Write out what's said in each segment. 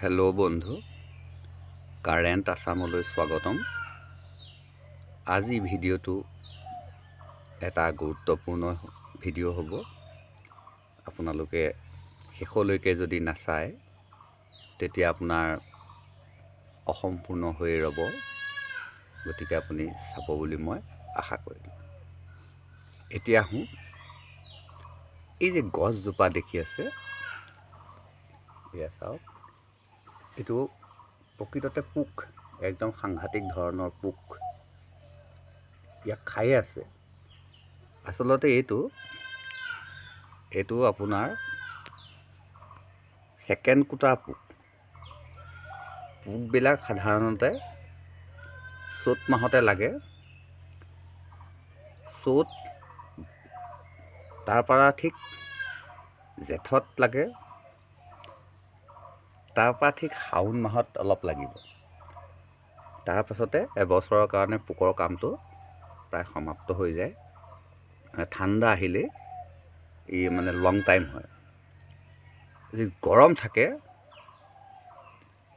Hello' বন্ধু, current আছামলৈ স্বাগতম। আজি ভিডিঅ'টো এটা গুৰুত্বপূৰ্ণ ভিডিঅ' হ'ব। আপোনালোকে শেষলৈকে যদি নাচায় তেতিয়া আপোনাৰ অসম্পূৰ্ণ হৈ ৰ'ব, গতিকে আপুনি চাব বুলি মই আশা কৰিলোঁ। এতিয়া আহোঁ, এই যে গছজোপা দেখি আছে, এয়া চাওক, এইটো প্ৰকৃততে পোক, একদম সাংঘাতিক ধৰণৰ পোক, ইয়াক খায়ে আছে। আচলতে এইটো এইটো আপোনাৰ ছেকেণ্ড কোটাৰ পোক। পোকবিলাক সাধাৰণতে চ'ত মাহতে লাগে। চ'ত তাৰপৰা ঠিক জেঠত লাগে, তাৰপৰা ঠিক শাওণ মাহত অলপ লাগিব। তাৰপাছতে এবছৰৰ কাৰণে পোকৰ কামটো প্ৰায় সমাপ্ত হৈ যায়। ঠাণ্ডা আহিলেই ই মানে লং টাইম হয়। যদি গৰম থাকে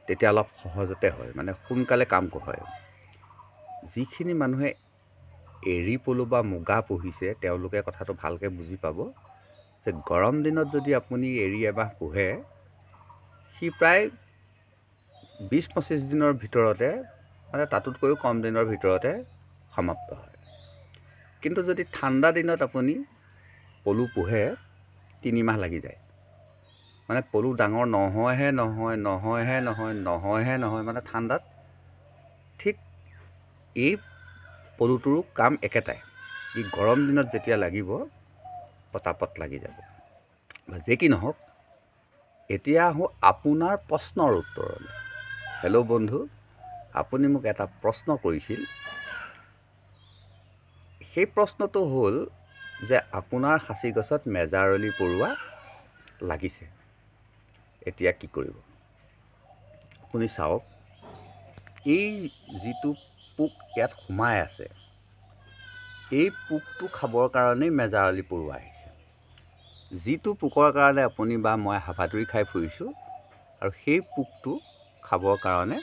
তেতিয়া অলপ সহজতে হয়, মানে সোনকালে কাম হয়। যিখিনি মানুহে এৰী পলু বা মুগা পুহিছে তেওঁলোকে কথাটো ভালকৈ বুজি পাব যে গৰম দিনত যদি আপুনি এৰী এবাহ পোহে, সি প্ৰায় 20-25 দিনৰ ভিতৰতে, মানে তাতোতকৈও কম দিনৰ ভিতৰতে সমাপ্ত হয়। কিন্তু যদি ঠাণ্ডা দিনত আপুনি পলু পোহে, 3 মাহ লাগি যায়। মানে পলু ডাঙৰ নহয়হে নহয়, নহয়হে নহয়, নহয়হে নহয়, মানে ঠাণ্ডাত ঠিক এই পলুটোৰো কাম একেটাই। ই গৰম দিনত যেতিয়া লাগিব পটাপট লাগি যাব। বা যি কি নহওক, এতিয়া আহোঁ আপোনাৰ প্ৰশ্নৰ উত্তৰলৈ। হেল্ল' বন্ধু, আপুনি মোক এটা প্ৰশ্ন কৰিছিল। সেই প্ৰশ্নটো হ'ল যে আপোনাৰ সাঁচি গছত মেজাৰলি পৰুৱা লাগিছে, এতিয়া কি কৰিব? আপুনি চাওক, এই যিটো পোক ইয়াত সোমাই আছে, এই পোকটো খাবৰ কাৰণেই মেজাৰলি পৰুৱা আহিছে। যিটো পোকৰ কাৰণে আপুনি বা মই হাবাথুৰি খাই ফুৰিছোঁ, আৰু সেই পোকটো খাবৰ কাৰণে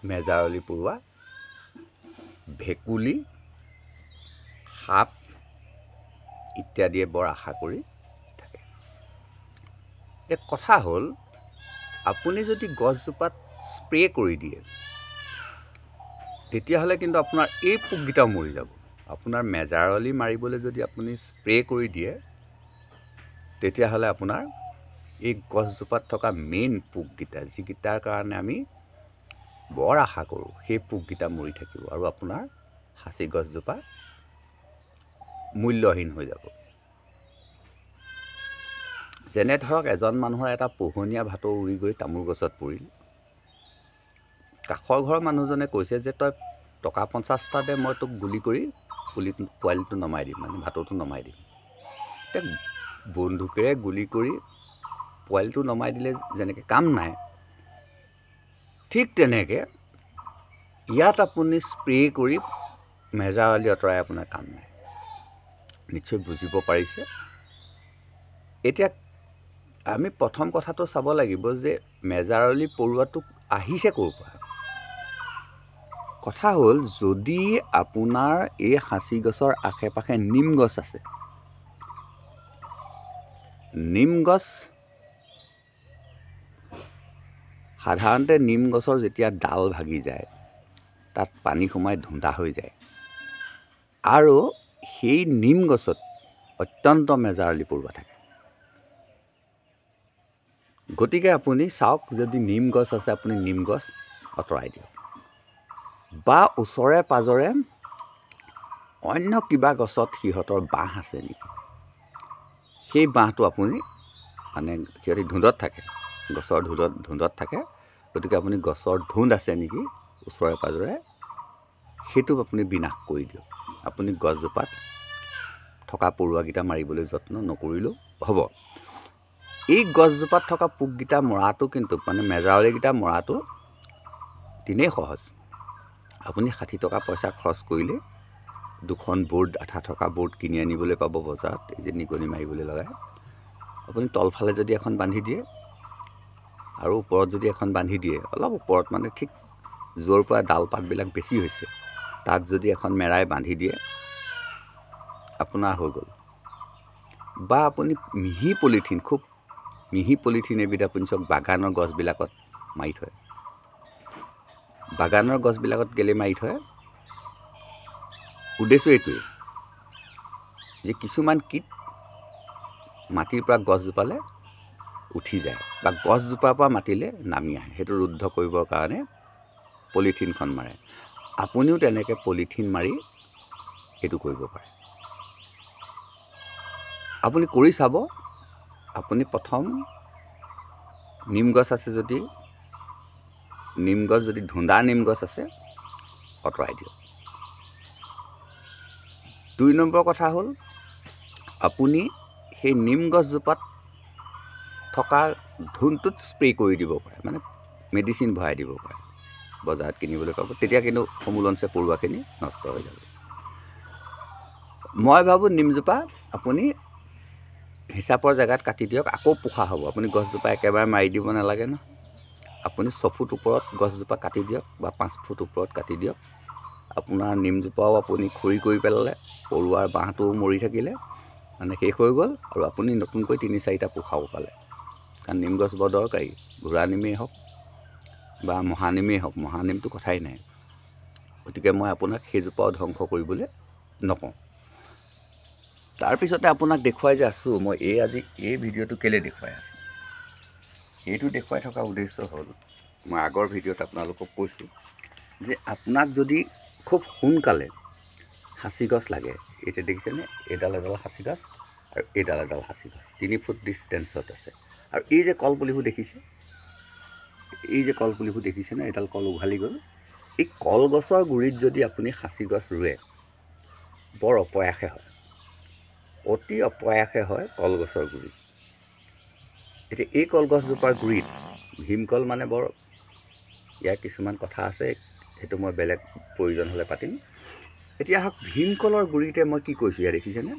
মেজাৰলি পৰুৱা, ভেকুলী, সাপ ইত্যাদিয়ে বৰ আশা কৰি থাকে। এই কথা হ'ল, আপুনি যদি গছজোপাত স্প্ৰে' কৰি দিয়ে তেতিয়াহ'লে কিন্তু আপোনাৰ এই পোককেইটাও মৰি যাব। আপোনাৰ মেজাৰলি মাৰিবলৈ যদি আপুনি স্প্ৰে' কৰি দিয়ে তেতিয়াহ'লে আপোনাৰ এই গছজোপাত থকা মেইন পোককেইটা, যিকেইটাৰ কাৰণে আমি বৰ আশা কৰোঁ, সেই পোককেইটা মৰি থাকিব আৰু আপোনাৰ সাঁচি গছজোপা মূল্যহীন হৈ যাব। যেনে ধৰক, এজন মানুহৰ এটা পোহনীয়া ভাটৌ উৰি গৈ তামোল গছত পৰিল। কাষৰ ঘৰৰ মানুহজনে কৈছে যে তই টকা 50টা দে, মই তোক গুলি কৰি পোৱালিটো নমাই দিম, মানে ভাটৌটো নমাই দিম। এতিয়া বন্দুকেৰে গুলি কৰি পোৱালিটো নমাই দিলে যেনেকৈ কাম নাই, ঠিক তেনেকৈ ইয়াত আপুনি স্প্ৰে' কৰি মেজাৰলি আঁতৰাই আপোনাৰ কাম নাই। নিশ্চয় বুজিব পাৰিছে। এতিয়া আমি প্ৰথম কথাটো চাব লাগিব যে মেজাৰলি পৰুৱাটো আহিছে ক'ৰ পৰা। কথা হ'ল, যদি আপোনাৰ এই সাঁচি গছৰ আশে পাশে নিম গছ আছে, নিম গছ সাধাৰণতে নিম গছৰ যেতিয়া ডাল ভাগি যায় তাত পানী সোমাই ধুন্দা হৈ যায়, আৰু সেই নিম গছত অত্যন্ত মেজাৰলি পৰুৱা থাকে। গতিকে আপুনি চাওক, যদি নিম গছ আছে আপুনি নিম গছ আঁতৰাই দিয়ক, বা ওচৰে পাঁজৰে অন্য কিবা গছত সিহঁতৰ বাঁহ আছে নেকি, সেই বাঁহটো আপুনি, মানে সিহঁতি ধুন্দত থাকে, গছৰ ধুন্দত থাকে, গতিকে আপুনি গছৰ ধুন্দ আছে নেকি ওচৰে পাঁজৰে, সেইটো আপুনি বিনাশ কৰি দিয়ক। আপুনি গছজোপাত থকা পৰুৱাকেইটা মাৰিবলৈ যত্ন নকৰিলেও হ'ব। এই গছজোপাত থকা পোককেইটা মৰাটো কিন্তু, মানে মেজাৰলিকেইটা মৰাটো তেনেই সহজ। আপুনি 60 টকা পইচা খৰচ কৰিলে দুখন ব'ৰ্ড, আঠা থকা ব'ৰ্ড কিনি আনিবলৈ পাব বজাৰত, এই যে নিগনি মাৰিবলৈ লগায়। আপুনি তলফালে যদি এখন বান্ধি দিয়ে আৰু ওপৰত যদি এখন বান্ধি দিয়ে, অলপ ওপৰত মানে ঠিক য'ৰ পৰা ডাল পাতবিলাক বেছি হৈছে তাত যদি এখন মেৰাই বান্ধি দিয়ে, আপোনাৰ হৈ গ'ল। বা আপুনি মিহি পলিথিন, খুব মিহি পলিথিন এবিধ আপুনি চাওক বাগানৰ গছবিলাকত মাৰি থয়। বাগানৰ গছবিলাকত কেলৈ মাৰি থয়? উদ্দেশ্য এইটোৱেই যে কিছুমান কীট মাটিৰ পৰা গছজোপালৈ উঠি যায় বা গছজোপাৰ পৰা মাটিলৈ নামি আহে, সেইটো ৰুদ্ধ কৰিবৰ কাৰণে পলিথিনখন মাৰে। আপুনিও তেনেকৈ পলিথিন মাৰি এইটো কৰিব পাৰে। আপুনি কৰি চাব। আপুনি প্ৰথম নিম গছ আছে যদি, নিম গছ যদি ধুন্দা নিম গছ আছে আঁতৰাই দিয়ক। 2 নম্বৰ কথা হ'ল, আপুনি সেই নিম গছজোপাত থকা ধুনটোত স্প্ৰে কৰি দিব পাৰে, মানে মেডিচিন ভৰাই দিব পাৰে, বজাৰত কিনিবলৈ পাব। তেতিয়া কিন্তু সমূলঞ্চে পৰুৱাখিনি নষ্ট হৈ যাব। মই ভাবোঁ নিমজোপা আপুনি হিচাপৰ জেগাত কাটি দিয়ক, আকৌ পোখা হ'ব। আপুনি গছজোপা একেবাৰে মাৰি দিব নালাগে নহয়। আপুনি 6 ফুট ওপৰত গছজোপা কাটি দিয়ক বা 5 ফুট ওপৰত কাটি দিয়ক। আপোনাৰ নিমজোপাও আপুনি খৰি কৰি পেলালে, পৰুৱাৰ বাঁহটোও মৰি থাকিলে, মানে শেষ হৈ গ'ল। আৰু আপুনি নতুনকৈ 3-4টা পোখাও পালে। কাৰণ নিম গছ বৰ দৰকাৰী, ঘোঁৰা নিমেই হওক বা মহানিমেই হওক, মহানিমটো কথাই নাই। গতিকে মই আপোনাক সেইজোপাও ধ্বংস কৰিবলৈ নকওঁ। তাৰপিছতে আপোনাক দেখুৱাই যে আছোঁ মই এই আজি এই ভিডিঅ'টো কেলৈ দেখুৱাই আছোঁ, এইটো দেখুৱাই থকা উদ্দেশ্য হ'ল, মই আগৰ ভিডিঅ'ত আপোনালোকক কৈছোঁ যে আপোনাক যদি খুব সোনকালে সাঁচি গছ লাগে, এতিয়া দেখিছেনে এইডাল এডাল সাঁচি গছ আৰু এইডাল এডাল সাঁচি গছ, 3 ফুট ডিষ্টেঞ্চত আছে। আৰু এই যে কলপুলিবোৰ দেখিছে, এই যে কলপুলিবোৰ দেখিছেনে, এইডাল কল উঘালি গ'ল। এই কলগছৰ গুৰিত যদি আপুনি সাঁচি গছ ৰুৱে, বৰ অপয়াসে হয়, অতি অপয়াসে হয় কলগছৰ গুৰিত। এতিয়া এই কলগছজোপাৰ গুৰিত ভীমকল মানে বৰ, ইয়াৰ কিছুমান কথা আছে, সেইটো মই বেলেগ প্ৰয়োজন হ'লে পাতিম। এতিয়া আহক ভীমকলৰ গুৰিতে মই কি কৈছোঁ, ইয়াত দেখিছেনে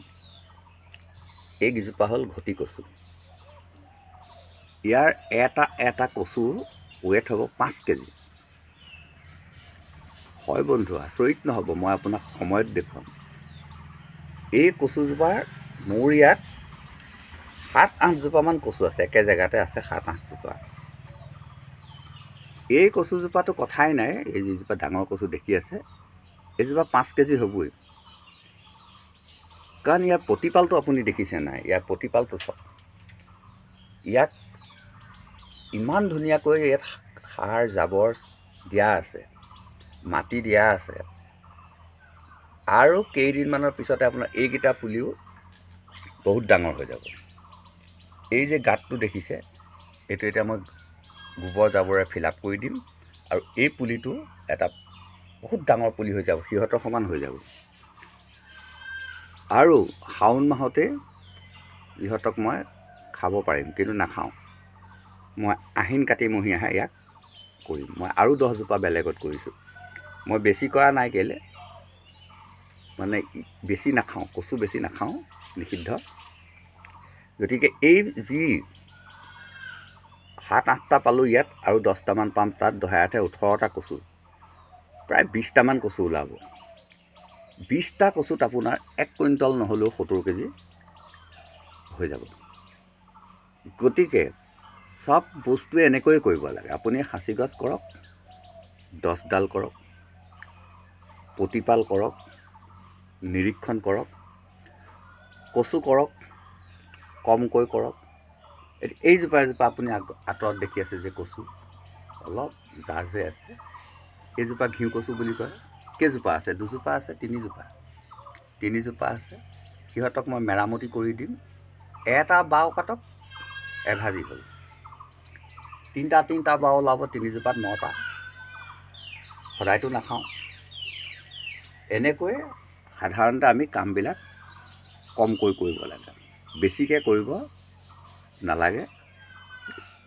এইকেইজোপা হ'ল ঘটি কচু। ইয়াৰ এটা এটা কচুৰ ৱেট হ'ব 5 কেজি। হয় বন্ধু, আচৰিত নহ'ব, মই আপোনাক সময়ত দেখুৱাম। এই কচুজোপাৰ মোৰ ইয়াত 7-8 জোপামান কচু আছে, একে জেগাতে আছে 7-8 জোপা। এই কচুজোপাটো কথাই নাই, এই যিজোপা ডাঙৰ কচু দেখি আছে এইজোপা 5 কেজি হ'বই। কাৰণ ইয়াৰ প্ৰতিপালটো আপুনি দেখিছে নাই, ইয়াৰ প্ৰতিপালটো চাওক, ইয়াক ইমান ধুনীয়াকৈ ইয়াত সাৰ জাবৰ দিয়া আছে, মাটি দিয়া আছে। আৰু কেইদিনমানৰ পিছতে আপোনাৰ এইকেইটা পুলিও বহুত ডাঙৰ হৈ যাব। এই যে গাঁতটো দেখিছে, এইটো এতিয়া মই গোবৰ জাবৰে ফিল আপ কৰি দিম আৰু এই পুলিটো এটা বহুত ডাঙৰ পুলি হৈ যাব, সিহঁতৰ সমান হৈ যাব। আৰু শাওণ মাহতে ইহঁতক মই খাব পাৰিম, কিন্তু নাখাওঁ। মই আহিন কাতিমহীয়াহে ইয়াক কৰিম। মই আৰু 10 জোপা বেলেগত কৰিছোঁ, মই বেছি কৰা নাই। কেলৈ মানে বেছি নাখাওঁ, কচু বেছি নাখাওঁ, নিষিদ্ধ। গতিকে এই যি 7-8টা পালোঁ ইয়াত আৰু 10টামান পাম তাত, 10 8 18টা কচু, প্ৰায় 20টামান কচু ওলাব। 20টা কচুত আপোনাৰ 1 কুইণ্টল নহ'লেও 70 কেজি হৈ যাব। গতিকে চব বস্তুৱে এনেকৈয়ে কৰিব লাগে। আপুনি সাঁচি গছ কৰক, 10ডাল কৰক, প্ৰতিপাল কৰক, নিৰীক্ষণ কৰক, কচু কৰক, কমকৈ কৰক। এইজোপা এজোপা আপুনি আঁতৰত দেখি আছে যে কচু অলপ জাজ হৈ আছে, এইজোপা ঘিউ কচু বুলি কয়। কেইজোপা আছে? 2জোপা আছে, 3জোপা, 3জোপা আছে। সিহঁতক মই মেৰামতি কৰি দিম। এটা বাও কাটক, এভাজি হ'ল। 3টা বাও ওলাব, 3জোপাত 9টা। সদায়তো নাখাওঁ। এনেকৈয়ে সাধাৰণতে আমি কামবিলাক কমকৈ কৰিব লাগে, বেছিকৈ কৰিব নালাগে।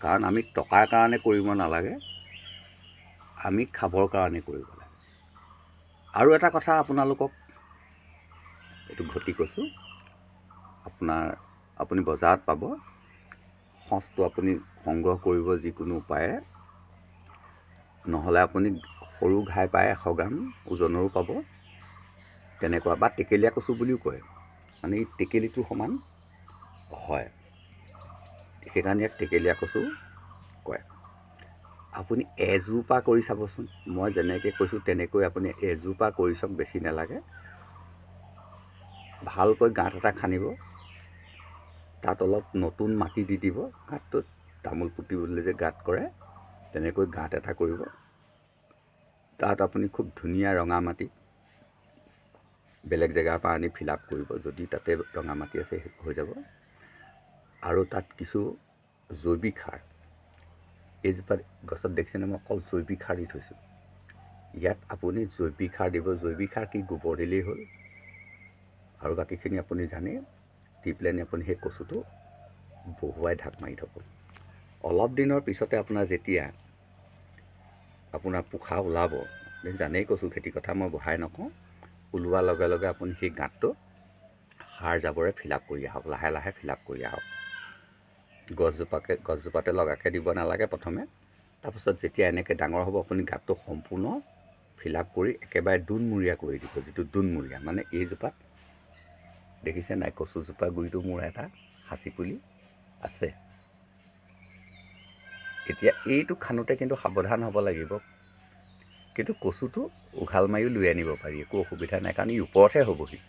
কাৰণ আমি টকাৰ কাৰণে কৰিব নালাগে, আমি খাবৰ কাৰণে কৰিব লাগে। আৰু এটা কথা আপোনালোকক এইটো ঘটি কৈছোঁ, আপুনি বজাৰত পাব সঁচটো, আপুনি সংগ্ৰহ কৰিব যিকোনো উপায়েৰে, নহ'লে আপুনি সৰু ঘাই পায় 100 গ্ৰাম ওজনৰো পাব তেনেকুৱা, বা টেকেলীয়া কচু বুলিও কয়, মানে এই টেকেলিটোৰ সমান হয়, সেইকাৰণে ইয়াক টেকেলীয়া কচু কয়। আপুনি এজোপা কৰি চাবচোন, মই যেনেকৈ কৈছোঁ তেনেকৈ আপুনি এজোপা কৰি চাওক, বেছি নালাগে। ভালকৈ গাঁত এটা খান্দিব, তাত অলপ নতুন মাটি দি দিব, গাঁতটোত তামোল পুতিবলৈ যে গাঁত কৰে তেনেকৈ গাঁত এটা কৰিব। তাত আপুনি খুব ধুনীয়া ৰঙা মাটি বেলেগ জেগাৰ পৰা আনি ফিল আপ কৰিব, যদি তাতে ৰঙা মাটি আছে হৈ যাব। আৰু তাত কিছু জৈৱিক সাৰ, এইজোপা গছত দেখিছেনে মই অকল জৈৱিক সাৰ দি থৈছোঁ। ইয়াত আপুনি জৈৱিক সাৰ দিব, জৈৱিক সাৰ কি গোবৰ দিলেই হ'ল, আৰু বাকীখিনি আপুনি জানে। দি পেলাই আপুনি সেই কচুটো বহুৱাই ঢাক মাৰি থ'ব। অলপ দিনৰ পিছতে আপোনাৰ যেতিয়া আপোনাৰ পোখা ওলাব, আপুনি জানেই কচু খেতিৰ কথা মই বঢ়াই নকওঁ, ওলোৱাৰ লগে লগে আপুনি সেই গাঁতটো সাৰ জাবৰে ফিল আপ কৰি আহক, লাহে লাহে ফিল আপ কৰি আহক। গছজোপাতে লগাকৈ দিব নালাগে প্ৰথমে। তাৰপাছত যেতিয়া এনেকৈ ডাঙৰ হ'ব আপুনি গাঁতটো সম্পূৰ্ণ ফিল আপ কৰি একেবাৰে দোনমূৰীয়া কৰি দিব, যিটো দোনমূৰীয়া মানে এইজোপাত দেখিছে নাই কচুজোপা গুৰিটো মোৰ এটা সাঁচি পুলি আছে। এতিয়া এইটো খান্দোতে কিন্তু সাৱধান হ'ব লাগিব, কিন্তু কচুটো উঘাল মাৰিও লৈ আনিব পাৰি, একো অসুবিধা নাই, কাৰণ ই ওপৰতহে হ'বহি,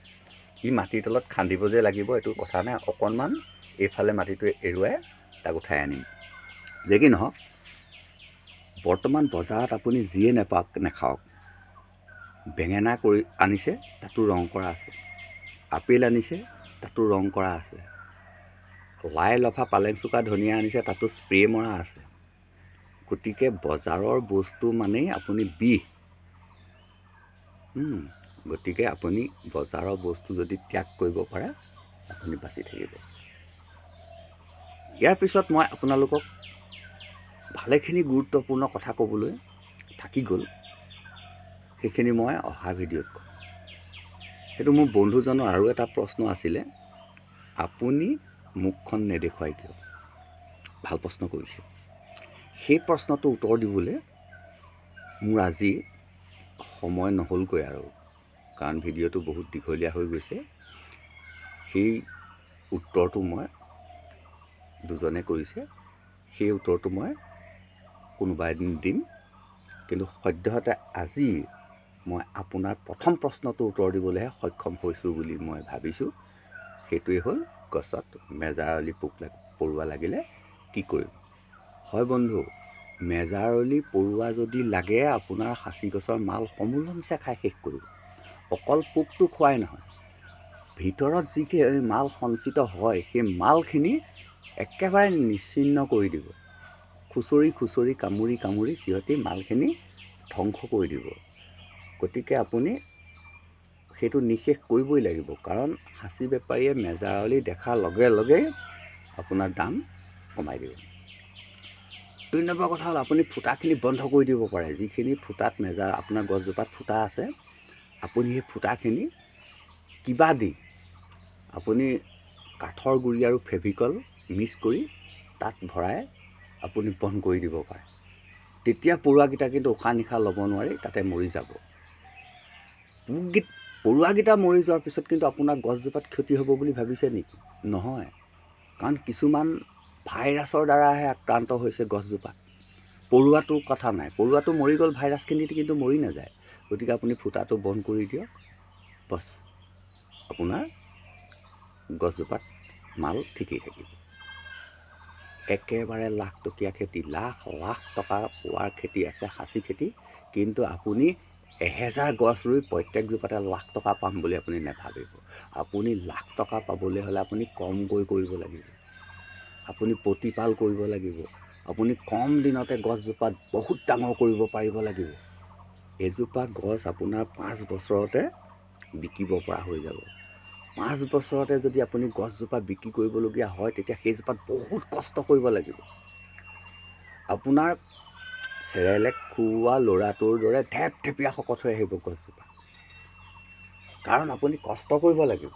ই মাটিৰ তলত খান্দিব যে লাগিব এইটো কথা নাই, অকণমান এইফালে মাটিটো এৰুৱাই তাক উঠাই আনিম। যে কি নহওক, বৰ্তমান বজাৰত আপুনি যিয়ে নাপাওক নাখাওক, বেঙেনা কৰি আনিছে তাতো ৰং কৰা আছে, আপেল আনিছে তাতো ৰং কৰা আছে, লাই লফা পালেং চুকা ধনিয়া আনিছে তাতো স্প্ৰে' মৰা আছে। গতিকে বজাৰৰ বস্তু মানেই আপুনি বিষ। গতিকে আপুনি বজাৰৰ বস্তু যদি ত্যাগ কৰিব পাৰে আপুনি বাচি থাকিব। ইয়াৰ পিছত মই আপোনালোকক ভালেখিনি গুৰুত্বপূৰ্ণ কথা ক'বলৈ থাকি গ'ল, সেইখিনি মই অহা ভিডিঅ'ত ক'ম। সেইটো মোৰ বন্ধুজনৰ আৰু এটা প্ৰশ্ন আছিলে, আপুনি মুখখন নেদেখুৱাই কিয়? ভাল প্ৰশ্ন কৰিছে। সেই প্ৰশ্নটোৰ উত্তৰ দিবলৈ মোৰ আজি সময় নহ'লগৈ আৰু, কাৰণ ভিডিঅ'টো বহুত দীঘলীয়া হৈ গৈছে। সেই উত্তৰটো মই দুজনে কৰিছে, সেই উত্তৰটো মই কোনোবা এদিন দিম, কিন্তু সদ্যহতে আজি মই আপোনাৰ প্ৰথম প্ৰশ্নটোৰ উত্তৰ দিবলৈহে সক্ষম হৈছোঁ বুলি মই ভাবিছোঁ। সেইটোৱেই হ'ল গছত মেজাৰলি পোক পৰুৱা লাগিলে কি কৰিম। হয় বন্ধু, মেজাৰলি পৰুৱা যদি লাগে আপোনাৰ সাঁচি গছৰ মাল সমূলঞ্চে খাই শেষ কৰিব। অকল পোকটো খোৱাই নহয়, ভিতৰত যিখিনি মাল সঞ্চিত হয় সেই মালখিনি একেবাৰে নিশ্চিহ্ন কৰি দিব, খুচৰি খুচৰি কামুৰি কামুৰি সিহঁতি মালখিনি ধ্বংস কৰি দিব। গতিকে আপুনি সেইটো নিঃশেষ কৰিবই লাগিব, কাৰণ সাঁচি বেপাৰীয়ে মেজাৰলি দেখাৰ লগে লগে আপোনাৰ দাম কমাই দিব। 2 নম্বৰ কথা হ'ল আপুনি ফুটাখিনি বন্ধ কৰি দিব পাৰে। যিখিনি ফুটাত মেজাৰ আপোনাৰ গছজোপাত ফুটা আছে, আপুনি সেই ফুটাখিনি কিবা দি আপুনি কাঠৰ গুড়ি আৰু ফেভিকল মিক্স কৰি তাত ভৰাই আপুনি বন্ধ কৰি দিব পাৰে। তেতিয়া পৰুৱাকেইটা কিন্তু উশাহ নিশাহ ল'ব নোৱাৰি, তাতে মৰি যাব। পৰুৱাকেইটা মৰি যোৱাৰ পিছত কিন্তু আপোনাৰ গছজোপাত ক্ষতি হ'ব বুলি ভাবিছে নেকি? নহয়, কাৰণ কিছুমান ভাইৰাছৰ দ্বাৰাহে আক্ৰান্ত হৈছে গছজোপা। পৰুৱাটোৰ কথা নাই, পৰুৱাটো মৰি গ'ল, ভাইৰাছখিনি কিন্তু মৰি নাযায়। গতিকে আপুনি ফুটাটো বন্ধ কৰি দিয়ক, বছ আপোনাৰ গছজোপাত মাল ঠিকেই থাকিব। একেবাৰে লাখ টকীয়া খেতি, লাখ লাখ টকা পোৱাৰ খেতি আছে সাঁচি খেতি, কিন্তু আপুনি 1000 গছ ৰুই প্ৰত্যেকজোপাতে লাখ টকা পাম বুলি আপুনি নাভাবিব। আপুনি লাখ টকা পাবলৈ হ'লে আপুনি কমকৈ কৰিব লাগিব, আপুনি প্ৰতিপাল কৰিব লাগিব, আপুনি কম দিনতে গছজোপাত বহুত ডাঙৰ কৰিব পাৰিব লাগিব। এজোপা গছ আপোনাৰ 5 বছৰতে বিকিব পৰা হৈ যাব। 5 বছৰতে যদি আপুনি গছজোপা বিক্ৰী কৰিবলগীয়া হয় তেতিয়া সেইজোপাত বহুত কষ্ট কৰিব লাগিব। আপোনাৰ চেৰেলেক খুওৱা ল'ৰাটোৰ দৰে ঢেপঢেপীয়া শকত হৈ আহিব গছজোপা, কাৰণ আপুনি কষ্ট কৰিব লাগিব।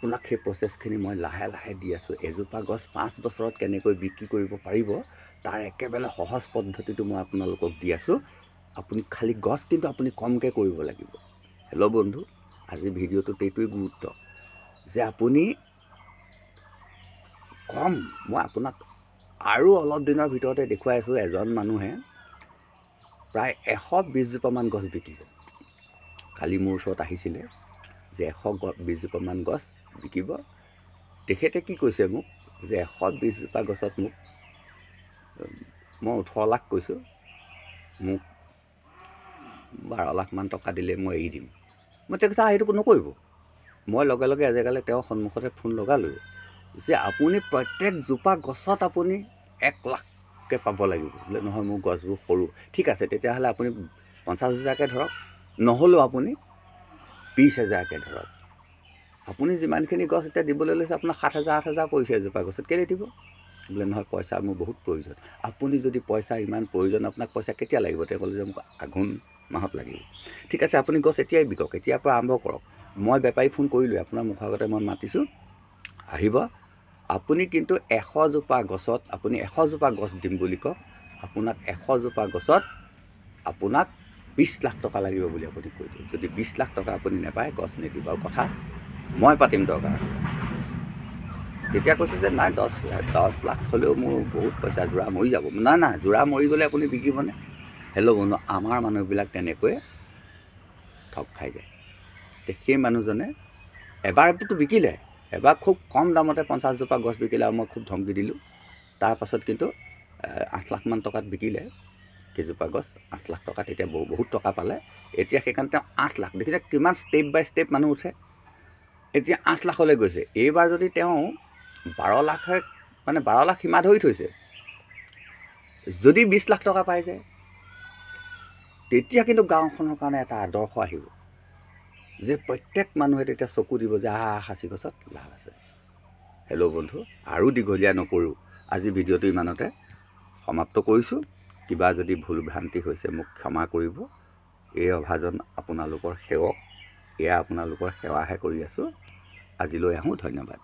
আপোনাক সেই প্ৰচেছখিনি মই লাহে লাহে দি আছোঁ। এজোপা গছ 5 বছৰত কেনেকৈ বিক্ৰী কৰিব পাৰিব তাৰ একেবাৰে সহজ পদ্ধতিটো মই আপোনালোকক দি আছোঁ। আপুনি খালী গছ কিন্তু আপুনি কমকৈ কৰিব লাগিব। হেল্ল' বন্ধু, আজি ভিডিঅ'টোত এইটোৱেই গুৰুত্ব যে আপুনি কম, মই আপোনাক আৰু অলপ দিনৰ ভিতৰতে দেখুৱাই আছোঁ, এজন মানুহে প্ৰায় 120জোপামান গছ বিকিব। কালি মোৰ ওচৰত আহিছিলে যে 120জোপামান গছ বিকিব। তেখেতে কি কৈছে মোক যে 120জোপা গছত মোক, মই 18 লাখ কৈছোঁ, মোক 12 লাখমান টকা দিলে মই এৰি দিম। মই তেওঁ কৈছে সেইটো নকৰিব। মই লগে লগে এজেগালৈ তেওঁৰ সন্মুখতে ফোন লগালোঁ যে আপুনি প্ৰত্যেকজোপা গছত আপুনি 1 লাখকৈ পাব লাগিব। বোলে নহয় মোৰ গছবোৰ সৰু। ঠিক আছে, তেতিয়াহ'লে আপুনি 50 হাজাৰকৈ ধৰক, নহ'লেও আপুনি 20 হাজাৰকৈ ধৰক। আপুনি যিমানখিনি গছ এতিয়া দিবলৈ লৈছে আপোনাৰ 7 হাজাৰ 8 হাজাৰ পৰিছে এজোপা গছত, কেলৈ দিব? বোলে নহয় পইচা মোৰ বহুত প্ৰয়োজন। আপুনি যদি পইচা ইমান প্ৰয়োজন, আপোনাক পইচা কেতিয়া লাগিব? তেওঁ ক'লে যে মোক আঘোণ মাহত লাগিব। ঠিক আছে, আপুনি গছ এতিয়াই বিকক, এতিয়াৰ পৰা আৰম্ভ কৰক। মই বেপাৰী ফোন কৰিলোঁৱে, আপোনাৰ মুখৰ আগতে মই মাতিছোঁ, আহিব। আপুনি কিন্তু 100জোপা গছত, আপুনি 100জোপা গছ দিম বুলি কওক, আপোনাক 100জোপা গছত আপোনাক 20 লাখ টকা লাগিব বুলি আপুনি কৈ দিয়ক। যদি 20 লাখ টকা আপুনি নাপায় গছ নিদিব, আৰু কথা মই পাতিম দৰকাৰ। তেতিয়া কৈছে যে নাই 10 লাখ হ'লেও মোৰ বহুত পইচা, যোৰা মৰি যাব। নাই নাই, যোৰা মৰি গ'লে আপুনি বিকিবনে? হেল্ল' বন্ধু, আমাৰ মানুহবিলাক তেনেকৈয়ে ঠগ খাই যায়। সেই মানুহজনে এবাৰতো বিকিলে, এবাৰ খুব কম দামতে 50জোপা গছ বিকিলে আৰু মই খুব ধমকি দিলোঁ। তাৰপাছত কিন্তু 8 লাখমান টকাত বিকিলে কেইজোপা গছ, 8 লাখ টকাত এতিয়া বহুত টকা পালে। এতিয়া সেইকাৰণে তেওঁ 8 লাখ, দেখিছে কিমান ষ্টেপ বাই ষ্টেপ মানুহ উঠে। এতিয়া 8 লাখলৈ গৈছে। এইবাৰ যদি তেওঁ 12 লাখে, মানে 12 লাখ সীমা ধৰি থৈছে, যদি 20 লাখ টকা পাই যায়, তেতিয়া কিন্তু গাঁওখনৰ কাৰণে এটা আদৰ্শ আহিব যে প্ৰত্যেক মানুহে তেতিয়া চকু দিব যে সাঁচি গছত লাভ আছে। হেল্ল' বন্ধু, আৰু দীঘলীয়া নকৰোঁ, আজি ভিডিঅ'টো ইমানতে সমাপ্ত কৰিছোঁ। কিবা যদি ভুল ভ্ৰান্তি হৈছে মোক ক্ষমা কৰিব। এই অভাজন আপোনালোকৰ সেৱক, এয়া আপোনালোকৰ সেৱাহে কৰি আছোঁ। আজিলৈ আহোঁ, ধন্যবাদ।